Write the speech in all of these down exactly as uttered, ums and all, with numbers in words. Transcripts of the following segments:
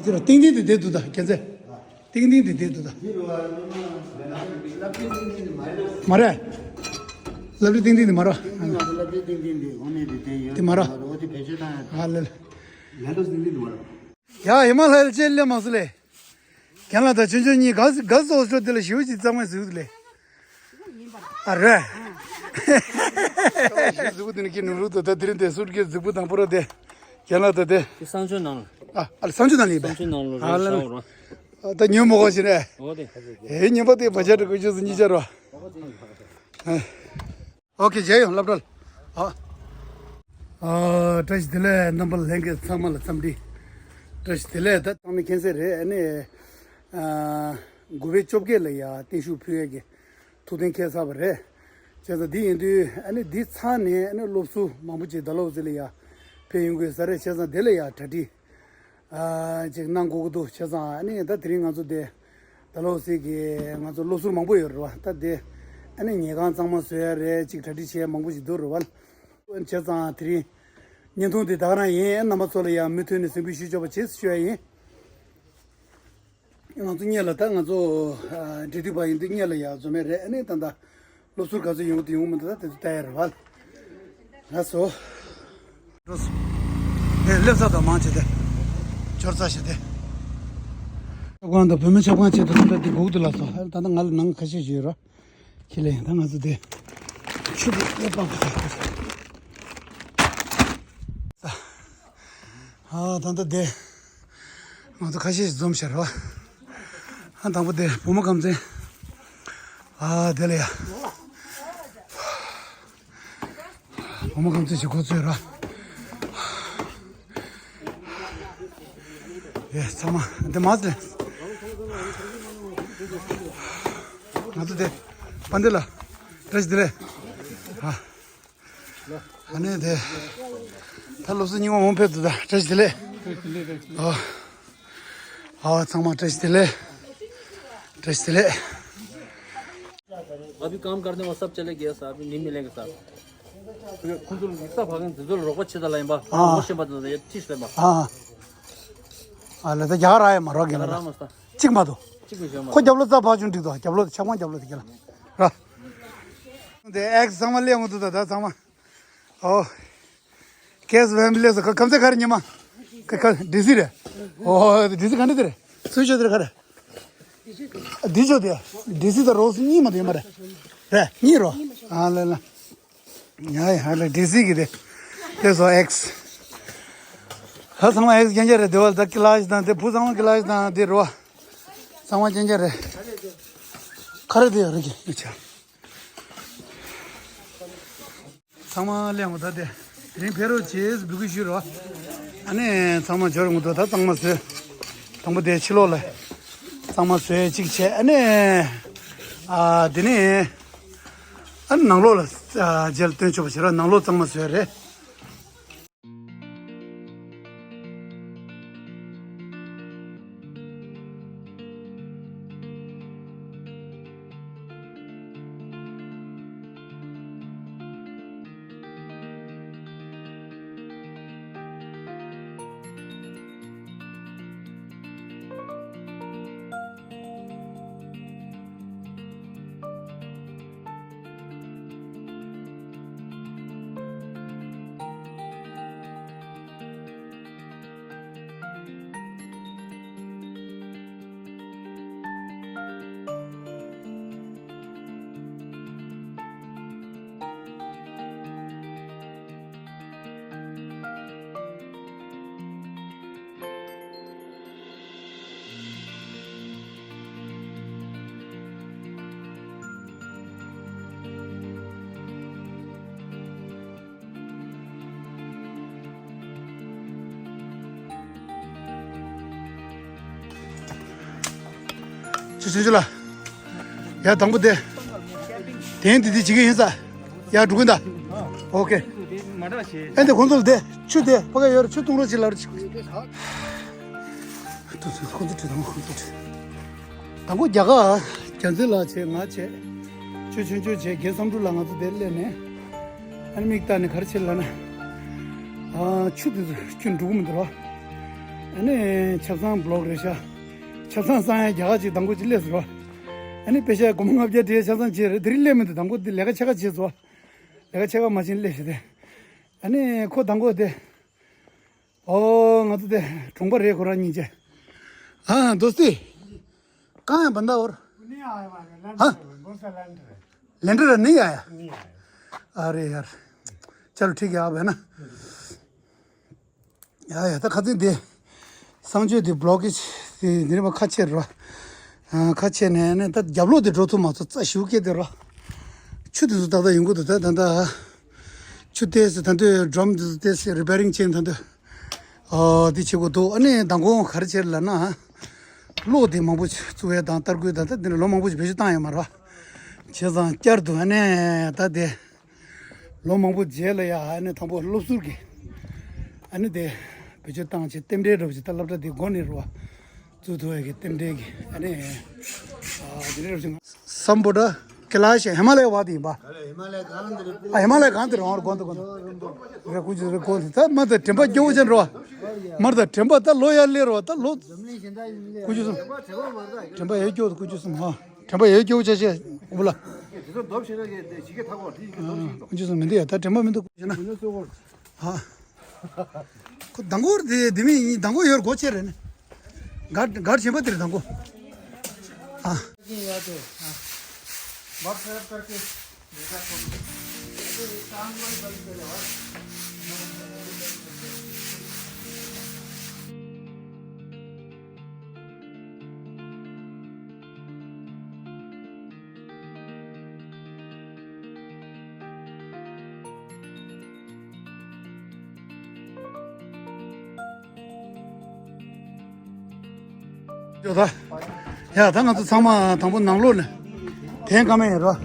ཟེར་ཏིང་ཏིང་དེ་བསྡད་འདུག་ད་ཁྱེད་ཚེ། ཏིང་ཏིང་དེ་བསྡད་འདུག་ད། མ་རེད། ལབ་རི་ཏིང་ཏིང་དེ་མ་རེད། དེ་མ་རེད། ཨ་ལེ། ཡ་ཧི་མ་ལ་ཡ་ལ་ཅེ་ལེ་མ་སུ་ལེ། རྒན་ལགས་དང་ཆུང་ཆུང་གཉིས་ག་ག་སོགས་ཤོ་དེ་ལ་ཞིའུ་ཅིག་གཙང་མ་ཟིག་ལེ། ཨ་རེད། ཞིའུ་གཟུགས་པོ་དེ་ནི་ཁྱེད་ནུ་རུ་དོ་ད་དེ་རིང་དེ་སུར་གྱི་གཟུགས་པོ་དང་པོ་ར་དེ། རྒན་ལགས་དང་དེ། དེ་གསང་སྤྱོད་ནང་ལ། ཨ་ཨ་ལེ་གསང་སྤྱོད་ནང་ལ་ཡིན་པ། གསང་སྤྱོད་ནང་ལ་ཨ་རེད་ལེ། ཤག་རོ། ད་ཉོན་མོ་གོ་ཞིག་རེད། འོ་དེ། ཨེ་ཉན་པ་དེ་བ་ཅག་འགྲོ་དགོས་རྒྱུ་སུ་གཉིས་ཆ་རོ། ཨ། ཨོ་ཁེ་མཇལ་ཡོང་སློབ་གྲོགས། ཨ། ཨ། བཀྲ་ཤིས་བདེ་ལེགས། རྣམ་པ་ལྷན་རྒྱས་ཚང་མ་ལ་འཚམས་འདྲི། བཀྲ་ཤིས་བདེ་ལེགས། ད་ཚང་མས་མཁྱེན་གསལ་རེད། ཨ་ནི། ཨ། དགུ་པའི་བཅོ་བརྒྱད་ལ་ཡ་བརྟན་བཞུགས་ཕུལ་ཡས་ཀྱི་ཐུགས་གཏན་འཁེལ་ཚར་བ་རེད། བྱས་ཙང་འདི་ཡིན་དུས་ཨ་ནི་འདི་ཚར་ནས་ཨ་ནི་སློབ་ཟུར་མང་པོ་ཅིག་ད་ལོ་ཟེར་ལ་ཡ་ཕེབས་ཡོང་དགོས་ས་རེད། བྱས་ཙང་དེ་ལ་ཡ་གྲ་སྒྲིག་ཨ། ཅིག་གནང་དགོས་ཀྱི་འདུག་བྱས་ཙང་ཨ་ནི་ད་དེ་རིང་ང་ཚོ་དེ་ད་ལོ་ཟེར་གི་ང་ཚོ་སློབ་ཟུར་མང་པོ་ཡོད་རེད་བ། ད་དེ་ཨ་ནི་ཉལ་ཁང་གཙང་མ་བཟོ་ཡ་རེད། ཅིག་གྲ་སྒྲིག་བྱེད་ཡ་མང་པོ་ཞིག་འདུག་རེད་བ། བྱས་ཙང་དེ་རིང་བརྙན་ཐུང་དེ་ད་ག་རང་ཡིན། རྣམ་པ་ཚོ་ལ་ཡང་མུ་མཐུད་ནས་གཟིགས་འབུལ་ཞུ་ཆོག་པ་བྱེད་ཞུ་ཡ་ཡིན། ང་ཚོ་གཉིས་ལ་ད་ང་ཚོ་ཨ། འབྲེལ་མཐུད་པ་ཡིན་དུས་གཉིས་ལ་ཡ་འཛོམས་ཡ་རེད། ཨ་ནི་ད་ད་སློབ་ཟུར་ག་ཚོད་ཡོང་གི་འདུག་ཡོང་མི་འདུག་ད་དེ་ཚོ་ལྟ་ཡ་རེད་བ། ལགས་སོ། ལགས་སོ། ཨེ་སླེབས་ས་དང་མང་ཆེ་དེ། འབྱོར་ས་ཞིག་དེ། ཆབ་ཁང་དང་བུད་མེད་ཆབ་ཁང་ཆེད་དུ་ཐུགས་ད་དེ་སྒུག་འདུག་ལགས་སོ། ཨ་ད་ལྟ་ང་ལ་ནང་ཁ་ཤས་ཤིག་ཡོད་ར། ཁྱེད་ལས་ད་ང་ཚོ་དེ། ཆུ་དེ་ཨེ་པ་པ། ཨ་ད་ལྟ་དེ། ང་ཚོ་ཁ་ཤས་ཤིག་འཛོམས་ཤར་བ། ཨ་དང་པོ་དེ་བུ་མོ་ཁམས་ཚན། ཨ་དེ་ལ་ཡ། བུ་མོ་ཁམས་ཚན་ཞིག་ཁོ་ཚོས་ར། ཡེ་ཚང་མ་དེ་མ་ཟད། ང་ཚོ་དེ། པན་དེ་ལ། བཀྲ་ཤིས་བདེ་ལེགས། ཨ། ཨ་ནི་དེ། ད་སློབ་གསོ་རྙིང་མ་འོང་ཕེབས་འདུག་ད་བཀྲ་ཤིས་བདེ་ལེགས། ཨོ། ཨོ་ཚང་མ་བཀྲ་ཤིས་བདེ་ལེགས། བཀྲ་ཤིས་བདེ་ལེགས། अभी काम करने वो सब चले गए सर। अभी नहीं मिलेंगे सर। ཁོང་ཚོ་ལ་ས་ཕ་གང་དེ་ཚོ་ལ་རོགས་པ་བྱེད་ད་ལ་ཡིན་པ། ཨ། ངོ་ཤེས་པ་དེ་ཚོ་ཡ་ཐིས་ལེན་པ། ཨ། ཨ་ལ་ད་རྒྱ་གར་ར་ཡ་མ་རོགས་གི་ལ་ར་མ་ས། གཅིག་མ་གཏོགས། གཅིག་མི་ཤོད་མ། ཁོ་རྒྱབ་ལོ་རྩ་ཕག་ཆུང་འགྲིག་ཏོ། རྒྱབ་ལོ་ཆག་མ་རྒྱབ་ལོ་དེ་ག་ལ་ར། དེ་ཨེག་ཚང་མ་ལེན་འོང་དུ་ད་ད་ཚང་མ། ཨོ། ཀེས་ཝེམ་ལེ་སོ་ཁ་ཁམ་ཚེ་ག་རེ་ཉི་མ། ཁ་ཁ་ཌི་སི་རེད། ཨོ་ཌི་སི་ག་འདྲ་དེ་རེད། སུ་ཆོ་དེ་རེད་ག་རེ། ཌི་ཆོ་དེ་ཌི་སི་དང་རོགས་སུ་གཉིས་མ་དེ་ཡིན་པ་རེད། རེད་གཉིས་རོ། ཨ་ལེ་ལེ། ཡ་ཡ་ལེ་ཌི་སི་གི་དེ། ལེ་སོ་ཨེགས། ཧ་ཚང་མ་ཨེགས་རྐྱང་རྐྱང་རེད། དེ་བ་ད་ཀི་ལ་ཤི་དང་དེ་བུ་ཚང་མ་ཀི་ལ་ཤི་དང་དེ་རོ། ཚང་མ་རྐྱང་རྐྱང་རེད། ཁ་རེ་དེ་ཡོད་རེད་ཀྱི་ཡོད་ཆ། ཚང་མ་གླེང་བ་ད་དེ། དེ་རིང་ཕེབས་རོགས་བྱེད་འབོད་སྐུལ་ཞུས་རོགས། ཨ་ནི་ཚང་མ་འབྱོར་འོང་དུ་ད་གཙང་མ་བཟོས། དང་པོ་དེ་ཕྱི་ལོགས་ལ། གཙང་མ་བཟོས་གཅིག་བྱས་ཨ་ནི། ཨ་དེ་ནི། ཨ་ནི་ནང་ལོགས་ལ། ཨ་རྗེས་ལ་སྟོན་ཆོག་པ་བྱེད་རོགས། ནང་ལོགས་གཙང་མ་བཟོས་རེད། ཆུ་ཆུ་ཆུ་ལ། ཡ་དང་པོ་དེ། དེན་དེ་དེ་བྱེད་ཀྱི་ཡིན་ས། ཡ་འགྲོ་གི་ཡིན་ད། ཨོ་ཁེ། ཨེ་འདི་ཁོང་ཚོ་ལ་དེ། ཆུ་དེ་ཕ་ག་ཡོད་རེད། ཆུ་བཏུང་རོགས་བྱེད་ལབ་རེད། ཁོང་ཚོ་ཁྲིད་དང་ཁོང་ཚོ་ཁྲིད། དང་པོ་རྒྱ་གར་རྒྱལ་མཚན་ལགས་བྱས། ང་བྱས། ཆོས་ཆུང་ཆོས་བྱས། རྒན་བསམ་འགྲུབ་ལགས་ང་ཚོ་དེར་སླེབས་ནས། ཨ་ནི་མིག་ལྟ་ནས་ག་རེ་བྱེད་ལབ་ན། ཨ་ཆུ་དེ་ཚོ་ཁྱོན་འགྲོ་གི་མི་འདུག་རོ། ཨ་ནི་ཆབ་གསང་བློག་རེད་ཤག་ཆབ་གསང་གསང་ཡ་རྒྱ་གར་ཅིག་དང་པོ་ཅིག་སླེབས་སོང་ར། ཨ་ནི་པེ་ཤ་སྒོར་མོ་ལྔ་བརྒྱ་སྤྲད་ཆབ་གསང་བྱས་རེད། དེ་རིང་སླེབས་མི་འདུག་དང་པོ་དེ་ལས་ཀ་ཕྱེད་ཀ་བྱས་སོང་། ལས་ཀ་ཕྱེད་ཀ་མ་ཕྱིན་སླེབས་ཤག་དེ། ཨ་ནི་ཁོ་དང་པོ་དེ། ཨོ་ང་ཚོ་དེ་གྲོང་པ་རེད། ཁོ་རང་གཉིས་ཆ། ཨ་དོ་སྟེ། གང་ཡང་བན་ད་འོར། ཧ། ལན་ཌ་ར་ནི་ཡ་ཡ། ཨ་རེ་ཡར། ཅལ་ཁྲིག་ཡ་བས་ན། ཡ་ཡ་ད་ཁ་ཚིག་འདི། གསང་སྤྱོད་འདི་བློག་གི་འདི་རིམ་པ་ཁ་ཕྱེ་ར། ཁ་ཕྱེ་ནས་ནས་ད་རྒྱབ་ལོགས་འདི་འགྲོ་ཐུབ་མ་སོང་། རྩ་ཞུ་སྐད་དེ་ར། ཆུ་དེ་ཚོ་ཏག་ཏག་ཡོང་གི་འདུག་ད་ད་ད། ཆུ་ཏེས་ད་དུས་ཌམ་དེ་ཚོ་ཏེས་རི་པེ་རིང་བྱས་ད་དུས། ཨོ་འདི་བྱེད་དགོས་འདུག་ཨ་ནི་མདང་དགོང་ག་རེ་བྱས་ལབ་ན། གློག་དེ་མང་པོ་བཙུགས་ཡས་དང་ཏར་སྐུད་དང་ད་འདི་ནས་ལོ་མང་པོ་ཞིག་བེད་སྤྱོད་བཏང་ཡོད་མ་རེད་བ། བྱས་ཙང་བསྐྱར་དུ་ཨ་ནི་ད་དེ། ལོ་མང་པོ་རྗེས་ལ་ཡ་ཨ་ནི་དང་པོ་སློབ་ཟུར་གྱི། ཨ་ནི་དེ། བེད་སྤྱོད་བཏང་བྱས་རྟེན་འབྲེལ་འདྲ་པོ་ཞིག་ད་སློབ་གྲྭ་དེ་སྒོ་ནས་རུ་བ། བཙུགས་ཐུབ་ཡ་གི་རྟེན་འབྲེལ་གྱི་ཨ་ནི། ཨ་དེ་འདྲ་རུ་ཞིག་སམ་བྷོ་ཊ་ཀེ་ལ་ཤ་ཧི་མ་ལ་ཡའི་བ་དེ་ཡིན་པ། ཨ་ཧི་མ་ལ་ཡ་གང་དེ་རེད་པོ། ཨ་ཧི་མ་ལ་ཡ་གང་དེ་རེད་དགོན་དུ་དགོན་དུ། རེད་ཀུ་ཅུ་རེད་དགོན་དུ་ད་མ་ད་དྲན་པ་སྐྱོ་བོ་ཅན་རོ། མར་ད་དྲན་པ་ད་ལོ་ཡར་སླེབས་རོ་ད་ལོ། ཀུ་ཅུ་སུམ། དྲན་པ་ཡར་སྐྱོ་ཀུ་ཅུ་སུམ་ཧ། དྲན་པ་ཡར་སྐྱོ་བོ་ཆ་ཤས་འོ་ལ། ཀུ་ཅུ་སུམ་མི་འདུག་ཡ་ད་དྲན་པ་མི་འདུག་ཀུ་ཅུ་ན། ཧ། ཁོ་མདང་དགོང་དེ་དེ་མིན་ཡིན། མདང་དགོང་ཡོད་སྒོ་ཕྱེ་རེད་ནི། གར་གར་ཆེན་པོ་དེ་རེད་མདང་དགོང་། ཨ། ཡོད་ད། ཡ་ད་ང་ཚོ་ཚང་མ་དང་པོ་ནང་ལོགས་ནས་དེ་ཀ་མེད་ཡོད་རོ།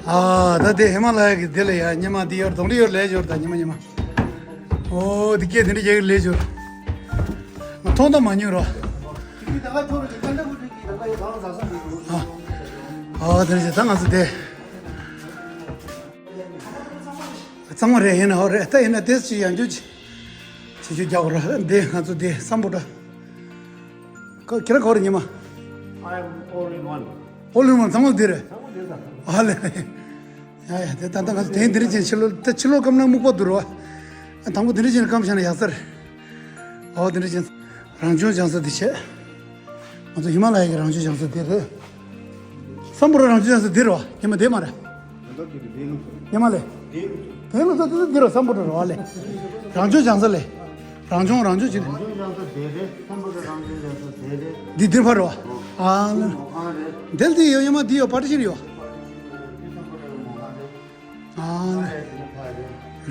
ཨ་ད་དེ་ཧི་མ་ལ་ཡ་གི་དེ་ལ་ཡ་ཉི་མ་དེ་ཡོད་རྡོང་རི་ཡོད་ལས་ཡོད་ད་ཉི་མ་ཉི་མ། ཨོ་དེ་སྐད་དེ་འདྲ་རྒྱག་གི་ལས་ཡོད། མཐོང་དང་མ་མྱོང་རོ། ཨ་ཨོ་དེ་འདྲ་ད་ང་ཚོ་དེ། གཙང་མ་རེད། ཡིན་ན་ཨོ་རེད། ད་ཡིན་ན་དེ་ཅི་ཡང་རྒྱུ་ཅི་ཅི་ཅི་རྒྱག་ར་འདི་ང་ཚོ་འདི་སམ་བྷོ་ཊ། ཁྱེད་རང་ག་བ་རེད་ཉི་མ། I am all in one. All in one ཚང་མ་འདི་རེད། ཚང་མ་འདི་རེད། ཨ་ལེ། ཡ་ཡ་དེ་ད་ལྟ་ང་ཚོ་དེ་འདི་རེད་ཅན་ཕྱི་ལོ་ད་ཕྱི་ལོ་སྐམ་ན་སྨུག་པ་འདུག་ར། དང་པོ་འདི་འདྲ་བྱས་ནས་སྐམ་བཞག་ན་ཡག་ས་རེད། ཨོ་འདི་འདྲ་བྱས་རང་བྱུང་ལྗང་ས་འདི་བྱས། ང་ཚོ་ཧི་མ་ལ་ཡ་གི་རང་བྱུང་ལྗང་ས་འདི་རེད། སམ་བྷོ་ཊ་རང་བྱུང་ལྗང་ས་འདི་རེད་བ། ཧི་མ་དེ་མ་རེད། ཧི་མ་ལ་ཡ། དེ་ལོ་ས་འདི་འདི་རེད། སམ་བྷོ་ཊ་རེད་བ་ལེ། རང་བྱུང་ལྗང་ས་ལེ། རང་བྱུང་རང་བྱུང་བྱས་ནས། འདི་འདིར་ཕར་རེད་བ། ཨ་ལེ། འདི་འདི་ཡོད་ཧི་མ་འདི་ཡོད་པར་ཊི་ཤན་ཡོད། ཨ་རེད་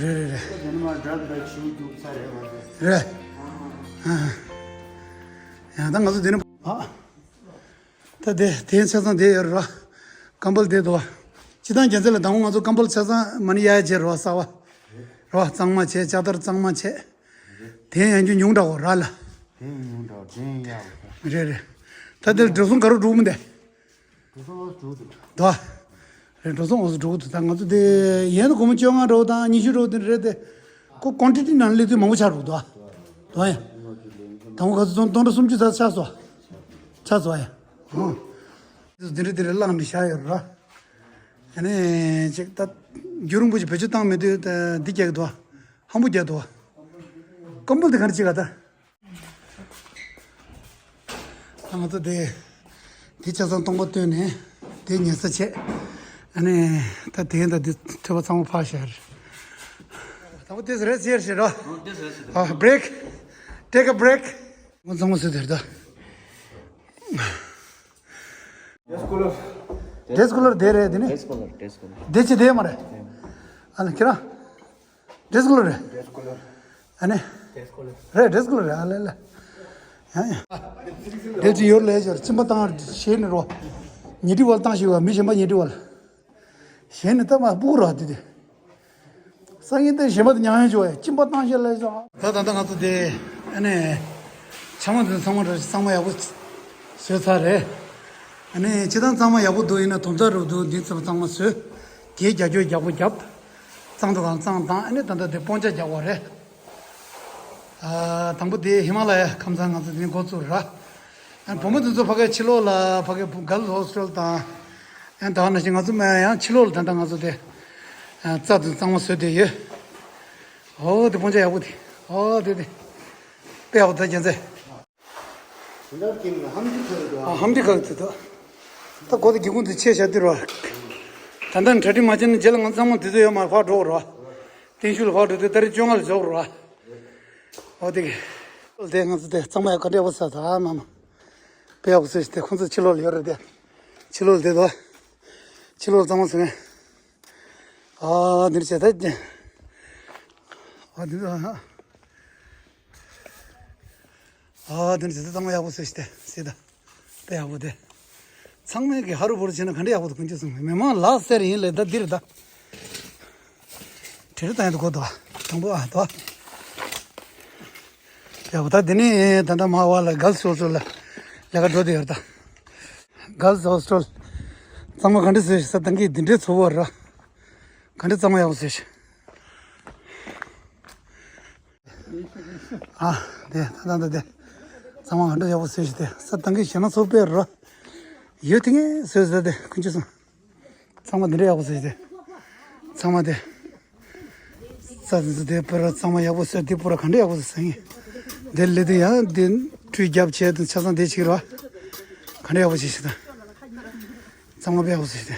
རེད་རེད། རེད། ཡང་ད་ང་ཚོ་འདི་ནས་ཨ། ད་དེ་དེ་ཆ་ཚང་དེ་ཡོད་ར། ཀམ་བལ་དེ་དོ། སྤྱི་བཏང་རྒྱལ་རྩེ་ལ་དང་པོ་ང་ཚོ་ཀམ་བལ་ཆ་ཚང་མ་ཎི་ཡ་ཡ་བྱས་ར་བ་གསར་བ། ར་བ་གཙང་མ་བྱས་ལྕགས་དར་གཙང་མ་བྱས། དེ་ཡང་རྒྱུ་ཉུང་དྲགས་འོ་ར་ལ། དེ་ཉུང་དྲགས་དེ་ཡག་རེད་རེད། ད་དེ་འགྲོ་སོང་ག་རེ་འགྲོ་གི་མི་འདུག་འགྲོ་སོང་འོ་སུ་འགྲོ་གི་འདུག་དོ། རེད་འགྲོ་སོང་འོ་སུ་འགྲོ་གི་འདུག་ད་ང་ཚོ་དེ་ཡན་ལ་སྒོར་མོ་བཅོ་ལྔ་འགྲོ་དང་ཉི་ཤུ་འགྲོ་དེ་རེད་དེ། ཁོ་ཀོན་ཊི་ཊི་ནང་སླེབས་དུས་མང་པོ་ཆགས་འགྲོ་གི་འདུག་དོ་ཡ། དང་པོ་ག་ཚོད་སྟོང་སྟོང་ཕྲག་སུམ་ཅུ་ཙམ་ཆགས་སོང་། ཆགས་སོང་ཡ། ཨོ། དེ་འདྲ་དེ་རེད་བླངས་ནས་བཞག་ཡོད་ར། ཡ་ནས་ཅིག་ད་རྒྱུན་རིང་པོ་ཞིག་བེད་སྤྱོད་བཏང་མེད་དུས་ད་འདི་རྒྱག་གི་འདུག་ཧམ་པོ་རྒྱག་འདུག་ཀམ་བལ་དེ་ག་རེ་བྱེད་ག་ད། ང་ཚོ་དེ་དེ་ཆ་ཚང་སྟོང་པ་བཏོན་ནས་དེ་ཉལ་ས་བྱས། ཨ་ནི་ད་དེ་ད་དེ་ཐོད་པ་ཚང་མ་ཕར་བཞག་རེད། ད་བོ་དེ་རེད་ཟེར་ཞེས་རོ། ཨ་བྷི་རེག་ཊེག་ཨ་བྷི་རེག་ང་ཚང་མ་ཟེར་དེར་ད། ཌེ་སི་ཀུ་ལར། ཌེ་སི་ཀུ་ལར་དེ་རེད་དེ་ནི། ཌེ་སི་ཀུ་ལར། ཌེ་སི་ཀུ་ལར། དེ་ཅི་དེ་མ་རེད། ཨ་ལ་ཁྱེད་རང་། ཌེ་སི་ཀུ་ལར་རེད། ཌེ་སི་ཀུ་ལར། ཨ་ནི། ཌེ་སི་ཀུ་ལར། རེད་ཌེ་སི་ཀུ་ལར་རེད། ཨ་ལ་ལ། ཡང་ཡང་། ཌེ་སི་ཡོར་ལས་ཞོར་གཅིན་པ་བཏང་ཞེས་ནི་རོ། ཉལ་ཁྲི་བར་བཏང་ཞེས་པ་མི་གཞན་པ་ཉལ་ཁྲི་བར། གཞན་ནི་ད་མ་སྤུ་གུ་རོ་དེ་དེ། སང་ཉིན་དེ་གཞན་པ་དེ་མྱང་ཡང་བྱོས་ཡ་གཅིན་པ་བཏང་ཞེས་ལས་ཞོར། ད་ད་ལྟ་ང་ཚོ་དེ་ཨ་ནི། ཆང་མ་དེ་ཚང་མ་རེད་གཙང་མ་ཡག་པོ་བཟོས་ཚར་རེད། ཨ་ནི་ཅི་ད་གཙང་མ་ཡག་པོ་འདུག་ཡིན་ན་དུམ་ཚ་རུ་འདུག་འདི་ཚོ་གཙང་མ་བཟོས། དེའི་རྒྱ་སྐྱོར་རྒྱག་པོ་རྒྱབ། གཙང་དུ་གང་གཙང་བཏང་ཨ་ནི་ད་ལྟ་དེ་སྤོན་ཆ་རྒྱག་པ་རེད། ཨ། དང་པོ་དེ་ཧི་མ་ལ་ཡ་ཁམས་ཚང་ང་ཚོ་དེ་ནས་འགོ་བཙུགས་ར། ཨ། བུ་མོ་དེ་ཚོ་ཕ་གའི་ཕྱི་ལོགས་ལ་ཕ་གའི་གརལ་སི་ཧོ་སི་ཊལ་དང་། ཨ། ད་ནང་བཞིན་ང་ཚོ་མ་ཡང་ཕྱི་ལོགས་ལ་ད་ལྟ་ང་ཚོ་དེ། ཨ། རྩྭ་དེ་གཙང་མ་བཟོས་བསྡད་ཡོད། ཨོ་དེ་སྤུན་ཆ་ཡག་པོ་དེ། ཨོ་དེ་དེ། དཔེ་ཡག་པོ་ད་རྒྱལ་མཚན། ཨ། ཧམ་ཏི་ཁག་དེ་དག་ད་གོ་ད་སྒེའུ་ཁུང་དེ་ཆེ་ཤ་དེ་རོ། ད་ལྟ་གྲ་སྒྲིག་མ་བྱས་ན་རྗེས་ལ་ང་ཚང་མ་དེ་ཚོ་ཡོད་མ་ཕར་འགྲོ་རོ། བརྟན་བཞུགས་ལ་ཕར་འགྲོ་དུས་ཏ་རིག་བཅོ་ལྔ་ལ་འཇོག་རོ། ཨོ་དེ་གི། དེ་ང་ཚོ་དེ་གཙང་མ་ཡག་ག་འདྲ་ཡག་པོ་ཟ་ད་མ་མ། དཔེ་ཡག་པོ་ཟོས་ཤག་དེ་ཁོང་ཚོ་ཕྱི་ལོགས་ལ་ཡོད་རེད་དེ། ཕྱི་ལོགས་ལ་དེ་དོ། ཕྱི་ལོགས་གཙང་མ་ཟོས་ངས། ཨ་འདི་བྱས་ད། ཨ་འདི། ཨ་འདི་ནི་ཟེར་ད་གཙང་མ་ཡག་པོ་བཟོས་ཤག་དེ་ཟེར་ད། དཔེ་ཡག་པོ་དེ། ཚང་མས་ཀྱི་ཧ་རུ་བུ་རུ་བྱས་ན་ག་འདྲ་ཡག་པོ་འདུག་དཀོན་མཆོག་གསུམ། མི་མང་ལགས་སེ་རེད་ཡིན་ལེ་ད་འདིར་ད། དྲི་རུ་བཏང་ཡག་ཏུ་གོ་དོ། དང་པོ་ཨ་དོ། ཡག་པོ་ད་འདི་ནི་ད་ལྟ་མ་བ་ལ་གརལ་སི་ཧོ་སི་ཊལ་ལ་ལས་ཀ་འགྲོ་དེ་ཡོད་ད། གརལ་སི་ཧོ་སི་ཊལ། གཙང་མ་ག་འདྲ་བཟོས་ཤག་ས་ད་གི་འདི་འདྲའི་ཚོ་བོ་ར། ག་འདྲ་གཙང་མ་ཡག་པོ་བཟོས་ཤག་ཨ། དེ་ད་ད་ད་དེ། གཙང་མ་ག་འདྲ་ཡག་པོ་བཟོས་ཤག་དེ་ས་དང་གི་ཞེ་ན་ཚོ་དཔེ་རོ། ཡོད་དེ་ངས་བཟོས་ཟེར་དེ་དཀོན་མཆོག་གསུམ། གཙང་མ་འདི་འདྲ་ཡག་པོ་བཟོས་ཤག་དེ། གཙང་མ་དེ། ས་དེ་ཚོ་དེ་པུ་ར་གཙང་མ་ཡག་པོ་བཟོས་དེ་པུ་ར་ག་འདྲ་ཡག་པོ་བཟོས་ཡིན། དེ་ལས་དེ་ཡང་དེ་ཁྲུས་རྒྱབ་བྱས་དེ་ཆ་ཚང་དེ་ཆིག་རོ། ག་འདྲ་ཡག་པོ་བྱས་ཤག་དེ། གཙང་མ་དཔེ་ཡག་པོ་བཟོས་ཤག་དེ།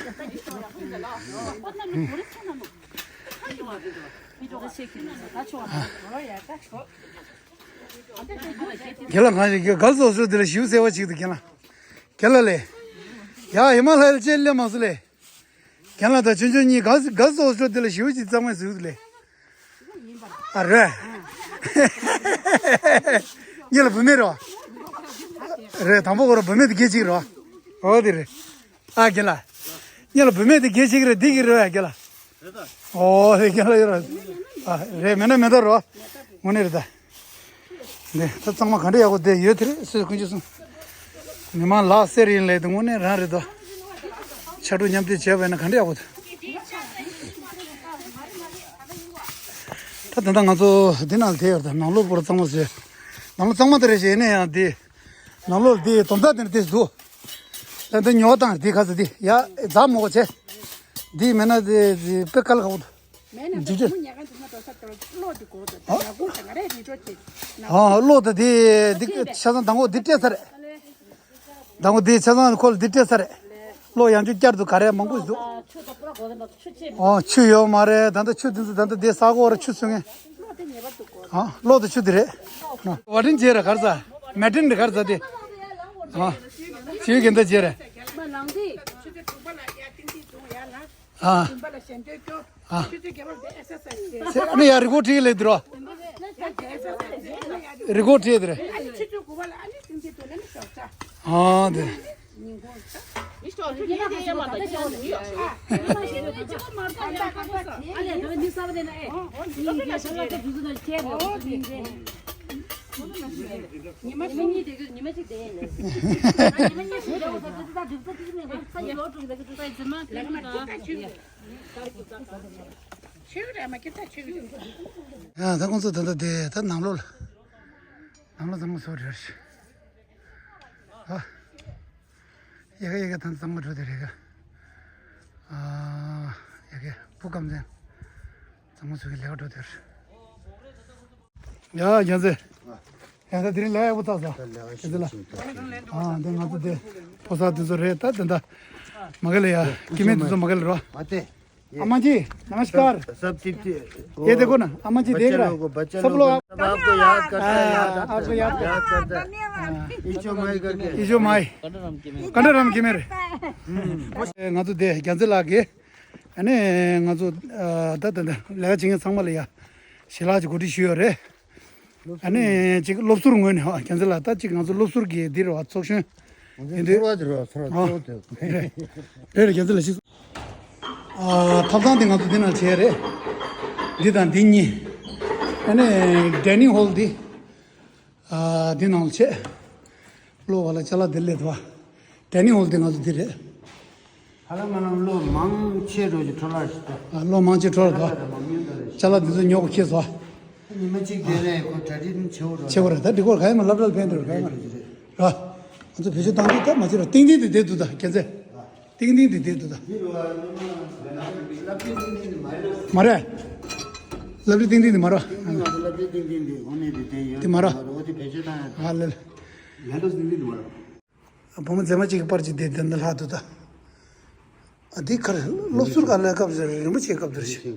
རྒན་ལགས་གང་ཞིག་ག་གརལ་སི་ཧོ་སི་ཊལ་དེ་ལ་ཞིའུ་གསར་པ་ཞིག་འདུག་རྒན་ལགས། རྒན་ལགས་ལས། ཡ་ཧི་མ་ལ་ཡ་ལ་ཅེ་སླེབས་མ་སོང་ལས། རྒན་ལགས་དང་ཆུང་ཆུང་གཉིས་གརལ་སི་གརལ་སི་ཧོ་སི་ཊལ་དེ་ལ་ཞིའུ་ཅིག་གཙང་མ་བཟོས་འདུག་ལས། ཨ་རེད། གཉིས་ལ་བུད་མེད་རེད་བ། རེད་དང་པོ་ཁོ་ར་བུད་མེད་དེ་སྐད་ཅིག་རེད་བ། འོ་དེ་རེད། ཨ་རྒན་ལགས། གཉིས་ལ་བུད་མེད་དེ་སྐད་ཅིག་རེད་འདི་གི་རེད་བ་རྒན་ལགས། ཨོ་ཧེ་རྒན་ལགས་ཡོད་ར། ཨ་རེད་མེད་ན་མེད་ད་རོ། དངོས་གནས་རེད་ད། འདི་ད་གཙང་མ་ག་འདྲ་ཡག་པོ་བསྡད་ཡོད་དེ་རེད་སུས་དཀོན་མཆོག་གསུམ། མི་མང་ལགས་སེ་རེད་ཡིན་ལས་དེ་དངོས་གནས་རང་རེད་དོ། ཕྱར་གྲུ་མཉམ་འདེགས་བྱས་པ་ཡིན་ན་ག་འདྲ་ཡག་པོ་འདུག་ད་ད་ལྟ་ང་ཚོ་འདི་ནང་ལ་བསྡད་ཡོད་རེད་ད་ནང་ལོགས་པོ་ར་གཙང་མ་བཟོས། ནང་ལོགས་གཙང་མ་དེ་རེད་ཞེས་ཡིན་ན་ཡང་འདི། ནང་ལོགས་འདི་དོམ་ཚ་དེ་འདྲ་དེ་འདུག་ད་འདི་ཉོ་དང་འདི་ཁ་ཚ་འདི་ཡ་རྫ་མོ་གོ་ཆེ། འདི་མེད་ན་འདི་འདི་དཔེ་དཀའ་ལས་ཁག་པོ་འདུག་ཇི་ཇི། ཨ། གློག་དང་དེ་འདི་ཆ་ཚང་དང་པོ་འདི་སྤྲད་ཚར་རེད། དང་པོ་འདི་ཆ་ཚང་ཁོ་ལ་འདི་སྤྲད་ཚར་རེད། གློག་ཡང་བསྐྱར་བསྐྱར་དུ་ག་རེ་མང་པོ་ཞིག་འདུག་ཨོ་ཆུ་ཡོད་མ་རེད་ད་ལྟ་ཆུ་འདི་ཚོ་ད་ལྟ་འདི་ས་གོ་ར་ཆུ་སོང་ངས། ཨ་གློག་དང་ཆུ་འདི་རེད། བ་ཏིན་བྱས་ར་གར་ས། མེ་ཏིན་རེད་གར་ས་འདི། ཨ་ཆུའི་གན་ད་བྱས་རེད། ཨ། ཨ། ཨ་ནི་ཡ་རི་གོ་ཁྲིད་ལེ་དུ་རོ། རི་གོ་ཁྲིད་དུ་རེད། ཨ་དེ། ཡང་ད་ཁོང་ཚོ་ད་ལྟ་དེ་ད་ནང་ལོགས་ལ་ནང་ལོགས་ཚང་མ་བཟོ་རེད། ཨ། ཡ་ག་ཡ་ག་ད་ཚང་མ་འགྲོ་དེ་རེད་ག་ཨ། ཡ་ག་བུ་ཀམ་ཚན་ཚང་མ་བཟོ་གི་ལས་ཀ་འགྲོ་དེ་རེད། ཡ་རྒྱལ་མཚན། ཡ་ད་དེ་རིང་ལས་ཡག་པོ་བཏགས་ས། རྒྱལ་མཚན་ལ། ཨ་འདི་ང་ཚོ་དེ་ཕོ་གསར་དེ་ཚོ་རེད་ད་དེ་འདྲ། མ་ག་ལ་ཡ་སྐྱེ་དམན་དེ་ཚོ་མ་ག་ལ་རོ། ཨ་མ་ཇི། नमस्कार। सब ठीक थे। ये देखो ना, अम्मा जी देख रहा है। सब लोग आपको याद करता है, याद आपको याद करता है। ये जो माई करके। ये जो माई। ཀ་འདྲ་རམ་གྱི་མེར། ང་ཚོ་དེ་རྒྱལ་མཚན་ལགས་ཀྱིས། ཨ་ནི་ང་ཚོ་ད་ད་ད་ལས་ཀ་བྱེད་མཁན་ཚང་མ་ལ་ཡ། ཞལ་ལག་ཅིག་གོ་སྒྲིག་ཞུས་ཡོད་རེད། ཨ་ནི་ཅིག་སློབ་ཟུར་ངོས་ནས་ཧ་རྒྱལ་མཚན་ལགས་ད་ཅིག་ང་ཚོ་སློབ་ཟུར་གྱི་འདི་རེད་བ་ཚོགས་གཞོན་ཡིན་དུས། ཚོར་བ་དེ་རེད་བ་ཚོར་བ་ཨ། ཚོར་བ་དེ། རེད་རེད་རྒྱལ་མཚན་ལགས་ཤིག་ཨ། ཐབ་ཚང་དེ་ང་ཚོ་འདི་ནང་བྱས་རེད། འདི་དང་འདི་གཉིས། ཨ་ནི་ཌའི་ནིང་ཧོལ་འདི། ཨ། འདི་ནང་ལ་བྱས། གློག་བ་ལ་ཅ་ལག་འདི་སླེབས་འདུག་བ། ཌའི་ནིང་ཧོལ་འདི་ང་ཚོ་འདི་རེད། ཧ་ལམ་ཧ་ལམ་གློག་མང་ཆེ་འགྲོ་ཞིག་འཕྲོ་བརླག་ཞིག་འདུག་ཨ། གློག་མང་ཆེ་འཕྲོ་བརླག་འདུག་ཅ་ལག་འདི་ཚོ་ཉོ་གི་ཁེལ་སོང་། ཉི་མ་གཅིག་དེ་ནས་ཁོ་གྲ་སྒྲིག་ཆེ་བོ་རེད། ཆེ་བོ་རེད། ད་འགྲིག་གོ། ག་ཡིན་མ་སློབ་གྲྭ་ལ་ཕན་འདུག་ག་ཡིན་མ་རེད། ར། ང་ཚོ་བེད་སྤྱོད་བཏང་དུས་ད་མ་བྱེད་ར། ཏིང་ཏིང་དེ་བསྡད་འདུག་ད་ཁྱེད་ཚོས། ཏིང་ཏིང་དེ་བསྡད་འདུག་ད། མ་རེད། སློབ་གྲྭའི་ཏིང་ཏིང་དེ་མ་རེད། དེ་མ་རེད། ཨ་ལེ་ལེ། བུ་མོ་མཛེས་མ་གཅིག་གི་པར་གཅིག་དེ་དེ་འདི་ལྷག་འདུག་ད། ཨ་འདི་གར་སློབ་ཟུར་ག་ལ་སྐབས་རིན་པོ་ཆེ་སྐབས་དེར་ཤི།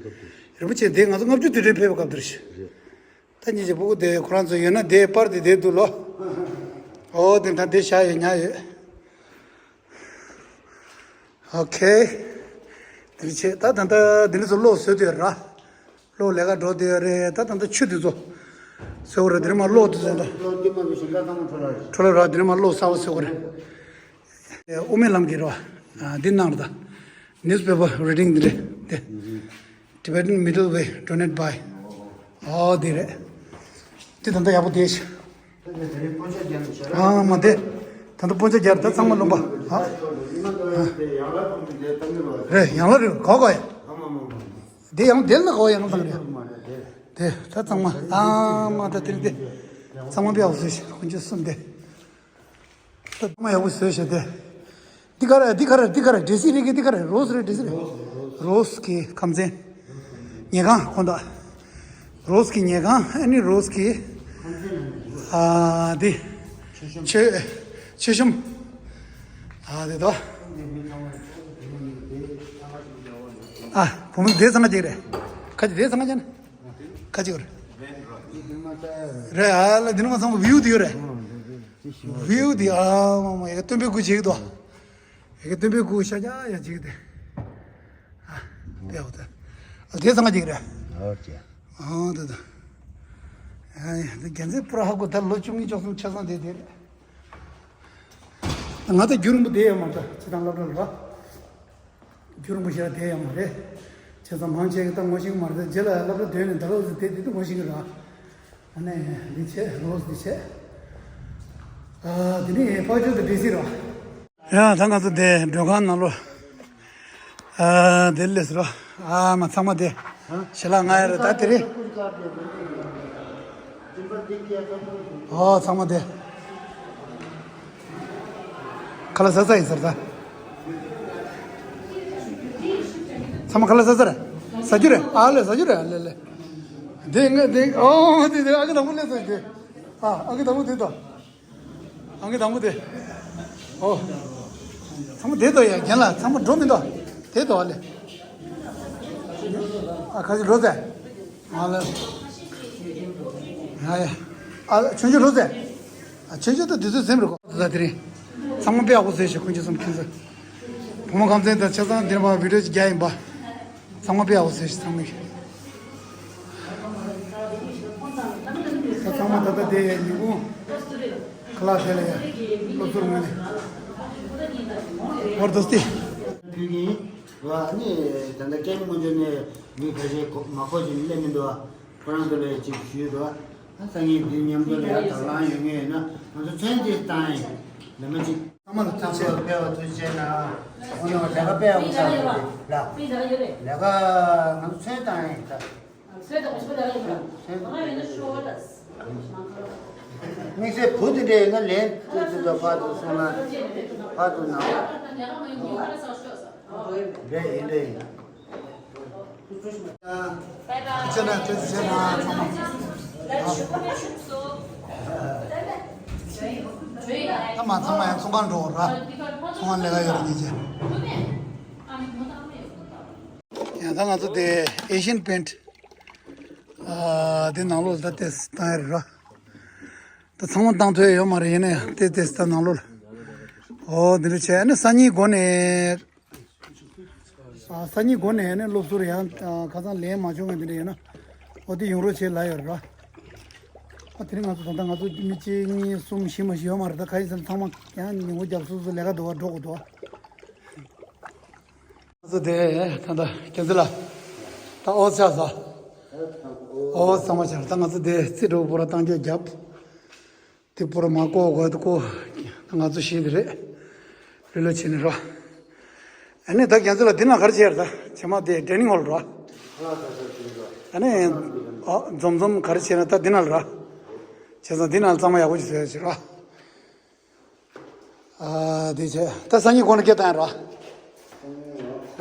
རིན་པོ་ཆེ་དེ་ང་ཚོ་ལྔ་བཅུ་དུས་དྲན་ཕེབས་པའི་སྐབས་དེར་ཤི། ད་ཉིན་གྱི་སྤུ་གུ་དེ་ཁོ་རང་ཚོ་ཡོད་ན་དེ་པར་དེ་དེ་འདུག་ལོ། ཨོ་དེ་ད་དེ་བཞག་ཡོད་ཉག་ཡོད། ཨོ་ཁེ། དེ་ནི་ཆེ་ད་ད་ད་དེ་ནི་ཚོ་གློག་བཟོས་དུས་ར། གློག་ལས་ཀ་འགྲོ་དུས་རེད། ད་ད་ད་ཆུ་དེ་ཚོ་བཟོས་ར། དེ་ནི་མ་གློག་དེ་ཚོ་ད། འཕྲོ་ལ་ར་དེ་ནི་མ་གློག་གསར་པ་བཟོས་རེད། དབུ་མའི་ལམ་གྱི་རེད་བ། འདི་གནང་རེད་ད། Newspaper reading འདི་རེད་དེ། Tibetan Middle Way, donated by. ཨོ་འདི་རེད། འདི་ད་ལྟ་ཡག་པོ་བསྡད་ཤག་ཨ་མ་དེ། ད་ལྟ་སྤོན་ཆ་རྒྱག་ད་ཚང་མ་ལོན་པ། ཨ། རེད། ཡང་ལ་རེད། གོ་གོ་ཡ། དེ་ཡང་དེ་ལ་གོ་ཡང་དང་རེད། དེ་ད་ཚང་མ། ཨ་མ་ད་དེ་རེད་དེ། ཚང་མ་དཔེ་ཡག་པོ་བཟོས་ཤག་དཀོན་མཆོག་གསུམ་དེ། ད་མ་ཡག་པོ་བཟོས་བྱས་ཏེ། འདི་ག་རེ་འདི་ག་རེ་འདི་ག་རེ་འདྲེ་སྲིན་རིགས་ཀྱི་འདི་ག་རེ་རོ་སི་རེད། འདྲེ་སྲིན་རེད། རོ་སི་གི་ཁམས་ཚན། ཉལ་ཁང་ཁོ་ད། རོ་སི་གི་ཉལ་ཁང་། ཨ་ནི་རོ་སི་གི། ཨ་འདི། མཆོད་མཆོད་གཤོམ། ཨ་དེ་དོ། ཨ་བུ་མོ་དེ་ཚང་མ་ཅིག་རེད། ཁ་ཅིག་དེ་ཚང་མ་ཅན། ཁ་ཅིག་རེད། རེད། ཨ་ལ་འདི་ནི་མ་ཚང་མ་བིའུ་དེ་ཡོད་རེད། བིའུ་དེ་ཨ་མ་མ་ཡ་སྟོན་པའི་སྐུ་ཅིག་དོ། ཡ་སྟོན་པའི་སྐུ་ཤ་ཡ་ཡ་ཅིག་དེ། ཨ་དེ་འོ་དེ། ཨ་དེ་ཚང་མ་ཅིག་རེད། ཨོ་ཅེ། ཨོ་དེ་དེ། ཨ་ཡ་དེ་རྒྱལ་མཚན་པུ་ར་ཧ་གོ་ད་ལོ་བཅུ་གཉིས་བཅུ་གསུམ་ཆ་ཚང་དེ་དེ་རེད། ང་ད་རྒྱུན་རིང་པོ་དེ་ཡོད་མ་རེད། ད་ཕྱི་དང་སློབ་གྲྭ་ལ་ར། རྒྱུན་རིང་པོ་ཞེ་དྲག་བསྡད་ཡོད་མ་རེད། བྱས་ཙང་མང་ཆེ་གི་ད་ངོ་ཤེས་ཀྱི་མ་རེད། ད་རྗེས་ལ་སློབ་གྲྭ་བསྡད་ནས་ད་ལོ་ཙམ་བསྡད་དེ་ད་ངོ་ཤེས་ཀྱི་རེད། ཨ་ནི་འདི་བྱས་ལོ་འདི་བྱས། ཨ་འདི་ནི་ཕ་ཆོས་དང་འབྲེལ་སྲིད་རེད། ཡ་ད་ང་ཚོ་འདི་མགྲོན་ཁང་ནང་ལོ། ཨ་འདི་སླེབས་སོང་ར། ཨ་མ་ཚང་མ་འདི་ཞལ་ལག་མངགས་ཡ་རེད། ད་དེ་རིང་། ཨོ་ཚང་མ་དེ། ཁ་ལག་ཟ་ས་ཡིན་ཟེར་ད། ཚང་མ་ཁ་ལག་ཟ་ས་རེད། ཟ་རྒྱུ་རེད། ཨ་ལེ་ཟ་རྒྱུ་རེད། ཨ་ལེ་ལེ། དེ་ངས་དེ་ཨོ་དེ་དེ་ཨ་ཁུ་དང་པོ་སླེབས་སོང་དེ། ཨ་ཨ་ཁུ་དང་པོ་དེ་དོ། ཨ་ཁུ་དང་པོ་དེ། ཨོ། ཚང་མ་དེ་དོ་ཡ་རྒན་ལགས། ཚང་མ་འགྲོ་མི་འདུག་དེ་དོ་ཨ་ལེ། ཨ་ཁ་ཅིག་འགྲོ་ཟེར། ང་ལ། ཡ་ཡ། ཨ་ཆུང་ཆུང་འགྲོ་ཟེར། ཨ་ཆུང་ཆུང་ད་དུས་ཚོད་ཟིན་པར་གོ། ད་དེ་རིང་། ཚང་མ་དཔེ་ཡག་པོ་བཟོས་ཤག་དཀོན་མཆོག་གསུམ་མཁྱེན་སོང་། བུ་མོ་ཁམས་ཚན་དང་ཆ་ཚང་འདིར་མ་བི་ཌིའོ་ཅིག་རྒྱག་ཡིན་པ། ཚང་མ་དཔེ་ཡག་པོ་བཟོས་ཤག་ཚང་མས། ད་ཚང་མ་ད་ལྟ་དེ་ཉིན་གུང་ཁ་ལག་དེ་ལ་ཡ་སློབ་ཟུར་ངོས་ནས། ཨོར་དོ་སྟེ། བ་ནི་ད་ལྟ་ཀེམ་སྔོན་འཇུག་ནས་མི་ཁ་ཤས་གོ་མ་གོ་ཅིག་སླེབས་མི་འདུག་ཁོ་རང་ཚོ་ལ་ཅིག་ཞུས་འདུག་ཨ་སང་ཉིན་འདི་མཉམ་དུ་ལ་ཡང་དང་བླངས་ཡོད་ངེས་ཡོད་ན་ང་ཚོ་ཚོན་ཅིག་བཏང་ཡིན། ལས་མ་ཅིག་ཚང་མ་ལ་ཐུགས་རྗེ་ཆེ། ཕེབས་པ་ཐུགས་རྗེ་ཆེ་གནང་། ཨོ་ན་ལས་ཀ་དཔེ་ཡག་པོ་ཆགས་ཡོད་རེད་ལ། ལས་ཀ་ང་ཚོ་ཚོན་བཏང་ཡིན་ད། དམིགས་བསལ་བུ་དེ་འདྲ་ཡིན་ན་ལན་ཏོག་ཙམ་ད་ཕར་དུ་སོང་ན་ཕར་དུ་ན། རེད་ཡིན་རེད་ཡིན། ཁྱེད་ན་ཁྱེད་ཚོ་བྱས་ན་ཚང་མ། ད་མ་ཚང་མ་ཡང་ཚོང་ཁང་འགྲོ་ར། ཚོང་ཁང་ལས་ཀ་ཡོད་ར་ཉེ་ཆེ། ཡང་ད་ང་ཚོ་དེ་ཨེ་ཤི་ཡན་པེན་ཊི། ཨ་དེ་ནང་ལོགས་ལ་ད་ཏེས་བཏང་ཡ་རེད་ར། ད་ཚང་མ་བཏང་ཐུབ་ཡ་ཡོད་མ་རེད། ཡིན་ན་ཡང་ཏེས་ཏེས་ད་ནང་ལོགས་ལ། ཨོ་འདི་འདྲ་བྱས་ཨ་ནི་སང་ཉིན་འགོ་ནས། ཨ་སང་ཉིན་འགོ་ནས་ཨ་ནི་སློབ་ཟུར་ཡང་ཨ་ཁ་སང་ལན་མ་བྱུང་བ་འདི་འདྲ་ཡོད་ན། ཨོ་དེ་ཡོང་རོགས་བྱེད་ལབ་ཡོད་རེད་ར། ཨ་དེ་རིང་ང་ཚོ་ད་ལྟ་ང་ཚོ་མི་གཅིག་གཉིས་གསུམ་བཞི་མ་ཞིག་ཡོད་མ་རེད། ད་ག་ཡིན་ཟེར་ན་ཚང་མ་ཡང་ཉིན་གུང་རྒྱབ་སོ་སོ་ལས་ཀ་འདུག་བ་འགྲོ་དགོས་འདུག་བ། ང་ཚོ་དེ་ད་ལྟ་རྒྱལ་མཚན་ལགས་ད་ཨོ་ཆགས་ས། ཨོ་ཚང་མ་ཆགས། ད་ང་ཚོ་དེ་རྩེ་གྲོགས་པོ་ར་བཏང་རྒྱ་རྒྱབ། དེ་པོ་ར་མ་ཀོ་གོ་དེ་ཀོ་ང་ཚོ་ཤེས་དེ་རེད། ལེ་ལོ་བྱེད་ནི་ར། ཨ་ནི་ད་རྒྱལ་མཚན་ལགས་འདི་ན་ག་རེ་བྱས་ར། ད་བྱེ་མ་དེ་ཌའི་ནིང་ཧོལ་ར། ཨ་ནི་ ཨ་འཛོམས་འཛོམས་ག་རེ་བྱས་ན་ད་འདི་ནང་ལ་ར། བྱས་ཙང་འདི་ནང་ལ་གཙང་མ་ཡག་པོ་ཅིག་བཟོས་ཡོད་ཅིག་ར། ཨ་འདི་བྱས་ད་སང་ཉིན་དགོང་ནས་སྐད་བཏང་ཡ་ར།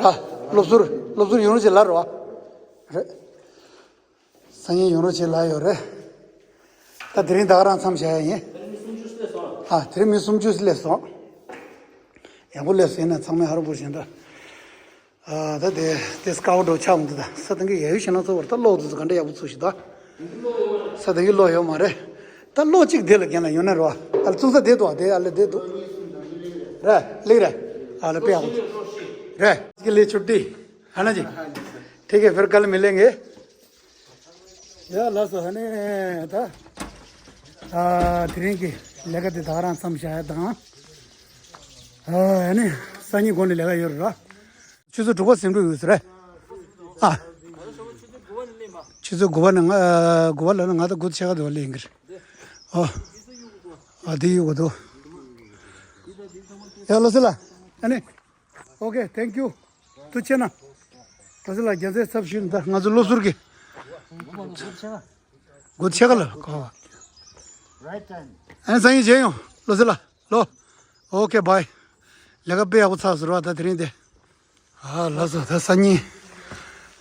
ར། སློབ་ཟུར་སློབ་ཟུར་ཡོང་རོགས་བྱེད་ལབ་ར། རེད། སང་ཉིན་ཡོང་རོགས་བྱེད་ལབ་ཡོད་རེད། ད་དེ་རིང་ད་ག་རང་མཚམས་བཞག་ཡ་ཡིན། ཨ་དེ་རིང་མི་སུམ་ཅུ་སླེབས་སོང་། ཡག་པོ་སླེབས་སོང་ཡིན་ན་ཚང་མས་ཧ་རུ་བུ་བཞིན་ད། ཨ་ད་དེ་དེ་སྐར་འོ་འགྲོ་ཆགས་འདུག་ད་ས་དང་གི་ཡ་ཡུ་ཞེ་ན་ཚོ་བར་ད་གློག་དེ་ཚོ་ག་འདྲ་ཡག་པོ་ཚུགས་ཤིག་ད། ས་དང་གི་གློག་ཡོད་མ་རེད། ད་གློག་གཅིག་དེ་ལ་རྒན་ལ་ཡོད་ན་རོ། ཨ་ལ་བཙུགས་ས་དེ་འདུག་དེ་ཨ་ལ་དེ་འདུག་རེད་ལེགས་རེད། ཨ་ལ་དཔེ་ཡག་པོ་རེད། ཀྱི་ལས་ཆུ་ཏི་ཧ་ན་ཅི་ཐེ་གེ་ཕེར་ཀལ་མི་ལེ་ངེ། ཡ་ལགས་སོ་ཧ་ནེ་ད། ཨ་དེ་རིང་གི་ལས་ཀ་དེ་ད་ག་རང་མཚམས་བཞག་ཡ་དང་། ཨ་ནི་སང་ཉིན་དགོང་ནས་ལས་ཀ་ཡོད་རེད་ར། ཆུ་ཚོད་དྲུག་པ་ཟིན་འགྲོ་ཡོད་ཟེར་རེད། ཨ། ཆུ་ཚོད་དགུ་པ་ནས་ང་དགུ་པ་ལ་ནི་ང་ད་དགུ་ཕྱེད་ཀ་དུ་བ་ལེན་གི་རེད། ཨོ། ཨ་དེ་ཡོད་གོ་དོ། ཡ་ལོ་སི་ལ། ཨ་ནི། Okay, thank you. ཐུགས་རྗེ་གནང་། ལོ་སི་ལ་རྒྱལ་མཚན་ཚབ་ཞུས་ནས་ད་ང་ཚོ་སློབ་ཟུར་གི། དགུ་ཕྱེད་ཀ་ལ་གོ་བ། ཨ་ནི་སང་ཉིན་མཇལ་ཡོང་ལོ་སི་ལ། ལོ། Okay, bye. ལས་ཀ་དཔེ་ཡག་པོ་ཚར་སོང་ར་ད་དེ་རིང་དེ། ཨ་ལགས་སོ་ད་སང་ཉིན།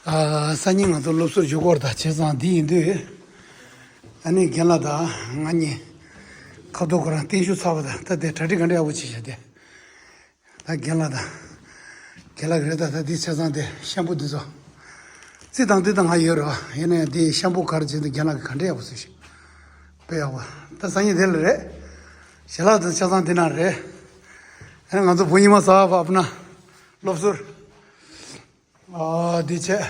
ཨ་སང་ཉིན་ང་ཚོ་སློབ་ཟུར་ཞུ་སྐོར་དང་བྱས་ཙང་འདི་ཡིན་དུས། ཨ་ནི་རྒན་ལགས་དང་ང་གཉིས་ཁ་ཐུག་ཁོ་རང་བརྟན་བཞུགས་ཚར་བ་དང་ད་དེ་གྲ་སྒྲིག་ག་འདྲ་ཡག་པོ་བྱས་བཞག་དེ། ད་རྒན་ལགས་དང་། རྒན་ལགས་ཀྱི་རེད་ད་ད་འདི་བྱས་ཙང་དེ་ཤམ་པུ་འདི་ཚོ། རྩི་དང་འདི་དང་ང་ཡོད་རེད་བ་ཡིན་ནའི་འདི་ཤམ་པུ་ག་རེ་བྱས་འདི་རྒན་ལགས་ཀྱི་ག་འདྲ་ཡག་པོ་བཟོས་ཤིག་དཔེ་ཡག་པོ། ད་སང་ཉིན་དེ་ལ་རེད། ཞལ་ལག་དང་ཆ་ཚང་འདི་ན་རེད། ཨ་ནི་ང་ཚོ་བུ་ཉི་མ་ཟ་བ་ཨ་ཕ་ན། སློབ་ཟུར། ཨ་འདི་བྱས།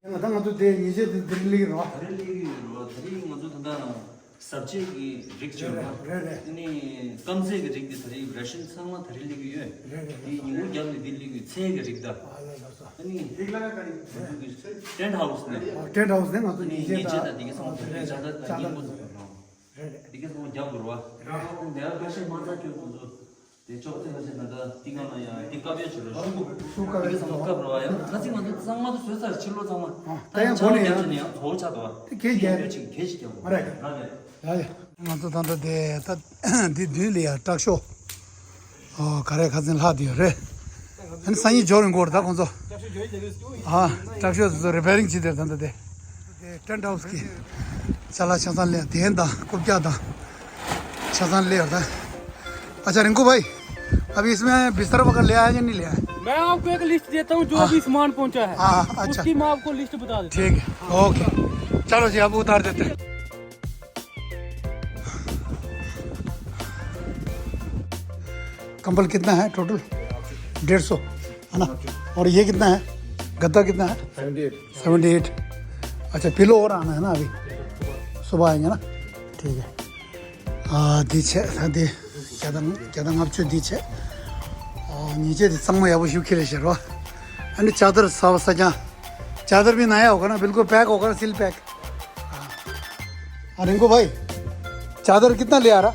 ད་ང་ཚོ་དེ་ཉེས་ཆད་དེ་དེ་རིང་སླེབས་ཀྱི་རེད་བ། ད་རིང་སླེབས་ཀྱི་ཡོད་རེད་བ། ད་རིང་ང་ཚོ་ད་ལྟ་ཟ་ཆས་ཀྱི་རིགས་བྱས་རེད་བ། རེད་རེད། དེ་ནི་སྐམ་ཟས་ཀྱི་རིགས་དེ་ད་རིང་རེ་ཤན་ཚང་མ་ད་རིང་སླེབས་ཀྱི་ཡོད། རེད་རེད། དེ་ཉིན་གུང་རྒྱབ་ནས་དེ་སླེབས་ཀྱི་ཚལ་གྱི་རིགས་ད། ཨ་ལ་ལ་ས། ད་ནི་ཊེན་ཊ་ཧའུ་སི་ནས། ཨ་ཊེན་ཊ་ཧའུ་སི་ནས་ང་ཚོ་ཉེས་ཆད་ད་དེ་ག་ཚང་མ་ད་རིང་ཇ་ད་ད་ཉིན་གུང་ཚོ་རེད། རེད་རེད། དེ་ག་ཚང་མ་རྒྱབ་དགོས་རེད་བ། རེད་རེད། དེ་ཡང་ཁ་ཤས་མ་རྩ་ཁྱོད་ཁོང་ཚོ། དེ་ཅོག་ཙེ་ཁ་ཤས་ན་ད་ཏི་ཀ་ན་ཡང་དེ་བཀབ་ཡོད་ཆེ་རུ་ཤུ་གུ་ཤུ་གུ་དེ་ཚང་མ་བཀབ་རོགས་ཡང་ཁ་ཚིག་ང་ཚོ་གཙང་མ་དུ་བཟོས་ཚར་ཕྱི་ལོ་ཚང་མ། ད་ཡང་ཆང་གོ་ནས་རྒྱབ་ཡང་ཆེ་ནས་ཡང་ཚོ་ཆགས་འདུག་བ། དེ་གས་རྒྱབ་ཡོད་ཅིག་གས་ཤིག་རྒྱབ་མ་རེད། ར་རེད། ཡ་ཡ། ང་ཚོ་ད་ལྟ་དེ་ད་འདི་མདུན་ལ་ཡ་དྲག་ཤོས། ཨོ་ག་རེ་ཁ་ཚིག་ལྷག་དེ་ཡོད་རེད། ཨ་ནི་སང་ཉིན་འབྱོར་ཡོང་གི་རེད་ད་ཁོང་ཚོ། ཨ་དྲག་ཤོས་དེ་ཚོ་རི་པེ་རིང་བྱེད་དེ་ད་ལྟ་དེ། དེ་ཊེན་ཊ་ཧའུ་སི་གི་ཅ་ལག་ཆ་ཚང་ལེན་དེ་དང་རྐུབ་བཀྱག་དང་ཆ་ཚང་ལེན་ཡོད་ད། अच्छा रिंकू भाई, अभी इसमें बिस्तर वगैरह ले आया कि नहीं ले आया? मैं आपको एक लिस्ट देता हूँ जो हाँ। अभी सामान पहुंचा है। हाँ, हाँ, अच्छा। उसकी मैं आपको लिस्ट बता देता हूँ। ठीक है, ओके। चलो जी, अब उतार देते हैं। कंबल कितना है टोटल? डेढ़ सौ है ना? और ये कितना है? गद्दा कितना है? Seventy eight. Seventy eight. अच्छा, पिलो और आना है ना अभी? सुबह आएंगे ना? ठीक है। ཨ་འདི་བྱས་ད་འདི་བརྒྱ་དང་བརྒྱ་དང་ལྔ་བཅུ་འདི་བྱས། ཨ་ཉེས་ཆད་འདི་གཙང་མ་ཡག་པོ་ཞིག་ཁྱེར་ལ་ཤར་བ། ཨ་ནི་चादर साफ सजा। चादर भी नया होगा ना, बिल्कुल पैक होगा ना, सील पैक। हाँ। हाँ, रिंकू भाई, चादर कितना ले आ रहा?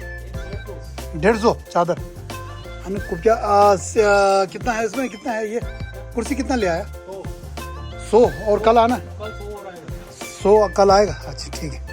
डेढ़ सौ चादर। अरे, कुर्सियाँ, आ, स-, आ, कितना है इसमें, कितना है ये? कुर्सी कितना ले आया? सौ। और कल आना? सौ कल आएगा। अच्छा, ठीक है।